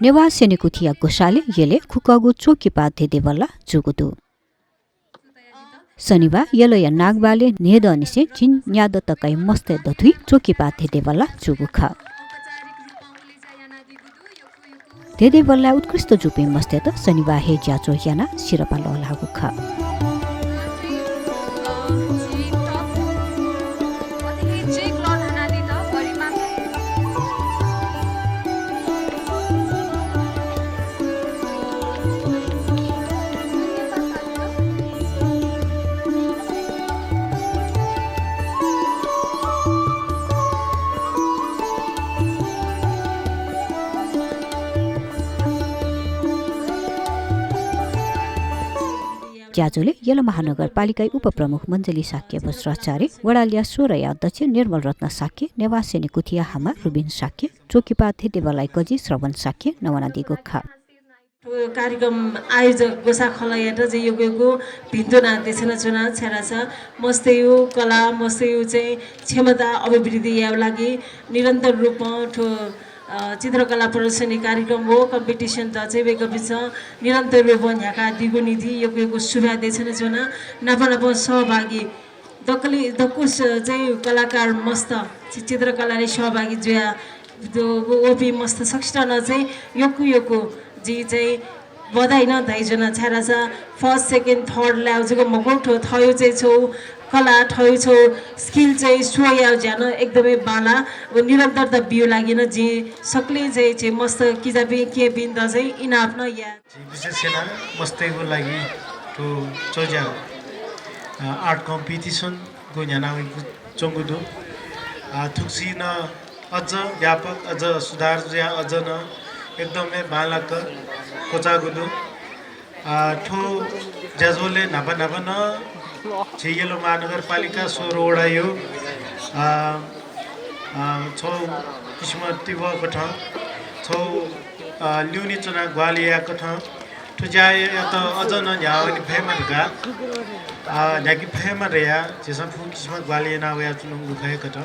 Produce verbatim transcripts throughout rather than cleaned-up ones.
नेवाः स्यनेकुथिया ग्वसालय् यलय् खुकःगु च्वकिपा धेदेबल्ला जूगु दु। शनिबाः यलया नागबहालय् न्हेदँनिसें झिंन्यादँ तकया मस्तय् दथुइ च्वकिपा धेदेबल्ला जूगु खः। धेदेबल्लाय् उत्कृष्ट जूपिं मस्तय्त शनिबाः हे ज्याझ्वः यानाः सिरपाः लःल्हाःगु खः। ज्याझ्वलय् यल महानगरपालिकाया उपप्रमुख मञ्जली शाक्य बज्राचार्य, वडा ल्याः सोह्रया अध्यक्ष निर्मल रत्न शाक्य, नेवाः स्यनेकुथिया हामा रुबिन शाक्य, च्वकिपा धेदेबल्लाया कजि श्रवण शाक्य नवानादीगु खः। थ्व कार्यक्रम आयोजक ग्वसाः खलःयात चाहिँ यक्व यक्व भिंतुना देछानाच्वना, छाय्धाःसा मस्तय् कला, मस्तय् चाहिँ क्षमता अभिवृद्धि यायेगु लागि निरन्तर रूपं थ्व, अ, चित्रकला प्रदर्शनी कार्यक्रम व competition त चाहिँ वय्कःपिन्सं निरन्तर रूपं न्ह्याकादीगु निंतिं यक्व यक्व सुभाय् देछानाच्वना। नाप नाप सहभागी दकले, दक्व स-, चाहिँ कलाकार मस्त चि-, चित्रकलाय् सहभागी जुया द-, व-, वःपिं मस्त सकसितं नं चाहिँ यक्व यक्व जिं चाहिँ बधाई नं धयाच्वना, छाय्धाःसा first, second, third लायेगु जक मखु, थ्व थःगु चाहिँ छगू कला, थःगु छगू skill चाहिँ show यायेगु ज्या नं एकदमै बांलाः। व निरन्तरता बीगु लागि नं जिं सकलें चाहिँ, चाहिँ मस्त किजापिं, केहेँपिन्त चाहिँ इनाप नं याये। जिं विशेष यानाः मस्तय्गु लागि थ्व च्वज्या, अ, art competition गु न्ह्यानावइगु च्वंगु दु। अ, थुगुसी नं अझ व्यापक, अझ सुधार जुयाः अझ नं एकदमै बांलाक क्वचाःगु दु। अ, थ्व ज्याझ्वलय् न्हापा न्हापा नं झी यल महानगरपालिका सोह्र वडाया, अ, अ, छगू किसिमं तिबः कथं, छगू, अ, ल्यूने च्वनाः ग्वाहालि याये कथं थ्व ज्यायात अझ नं न्ह्यावने फयेमा धकाः, अ, न्ह्याके फयेमा धयाः झीसं फुक्क किसिमं ग्वाहालि याना वयाच्वनागु खः हे कथं।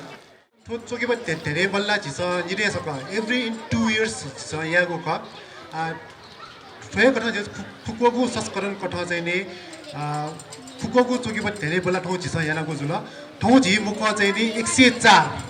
थ्व च्वकिपा धे-, धेदेबल्ला झीसं निदँय् सकल, every in two years झीसं यायेगु खः। आ, थ्व हे कथं झीसं फु-, फुक्कगु संस्करण कथं चाहिँ नि, आ, फुक्कगु च्वकिपा धेदेबल्ला थौं झीसं यानागु जुल। थौं झी मुक्कं चाहिँ नि एक सय चार,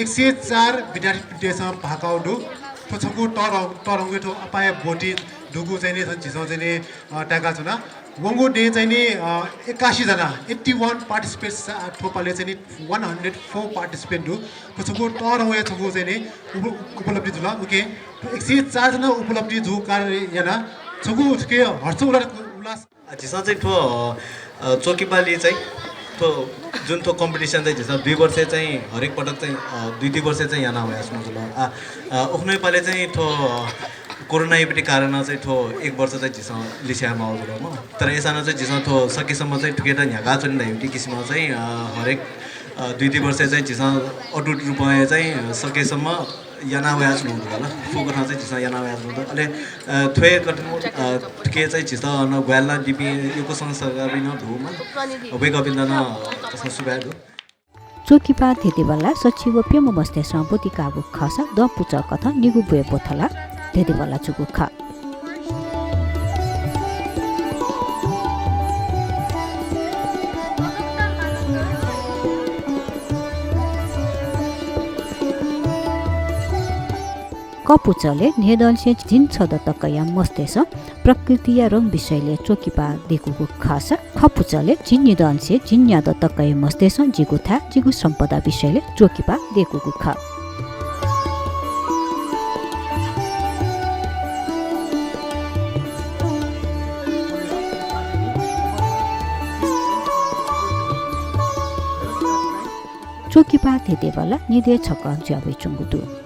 एक सय चार विद्यार्थीपिन्सं भाग काःगु दु। थ्व छकू तःधं-, तःधंगु थ्व अपाय् ब्वति दुगु चाहिँ नि झीसं चाहिँ नि, अ, ताय्काच्वना। वंगु दँय् चाहिँ नि, अ, एकासी जना, eighty one participants, अ, थ्व पालय् चाहिँ नि one hundred four participant दु। थ्व छकू तःधंगु हे छकू चाहिँ नि उप-, उपलब्धि जुल। OK, थ्व एक सय चार जना उपलब्धि जूगु कारणं यानाः छकू छकू हर्ष उल्लास, उल्लास। अ, झीसं चाहिँ थ्व, अ, च्वकिपालय् चाहिँ थ्व जुन थ्व competition चाहिँ झीसं दुई वर्षय् चाहिँ हरेक पटक चाहिँ, अ, दुई दुई वर्षय् चाहिँ याना वयाच्वनागु जुल। आ, अ, उखुन्हु पालय् चाहिँ थ्व कोरोनाया बिति कारणं चाहिँ थ्व एक वर्ष चाहिँ झीसं लिसे याये माःगु जुल म। तर अय्सां नं चाहिँ झीसं थ्व सकेसम्म चाहिँ थुकियात न्ह्याकाच्वने धइगु किसिमं चाहिँ, अ, हरेक, अ, दुई दुई वर्षय् चाहिँ झीसं अटुट रूपं हे चाहिँ सकेसम्म याना वयाच्वनागु दु ला। फुक्क थें चाहिँ झीसं याना वयाच्वनागु दु। अले, अ, थ्व हे कथं, अ, थुके चाहिँ झीसं अन ग्वाहालि यानादीपिं यक्व संस्थापिं नं दु म। वय्कःपिन्त नं सुभाय् दु। च्वकिपा धेदेबल्ला सछि व प्यम्ह मस्तय्सं ब्वति काःगु खःसा दँ पुचः कथं निगू ब्वय् ब्वथलाः धेदेबल्ला जूगु खः। कपुचलय् न्हेदँनिसें झिंछदँ तकया मस्तय्सं प्रकृतिया रंग विषयलय् च्वकिपा दय्कूगु खःसा, खपुचलय् झिंनिदँनिसें झिंन्यादँ तकया मस्तय्सं जिगु थाय्, जिगु सम्पदा विषयलय् च्वकिपा दय्कूगु खः। च्वकिपा धेदेबल्ला निदँय् छकः जुया वयाच्वंगु दु।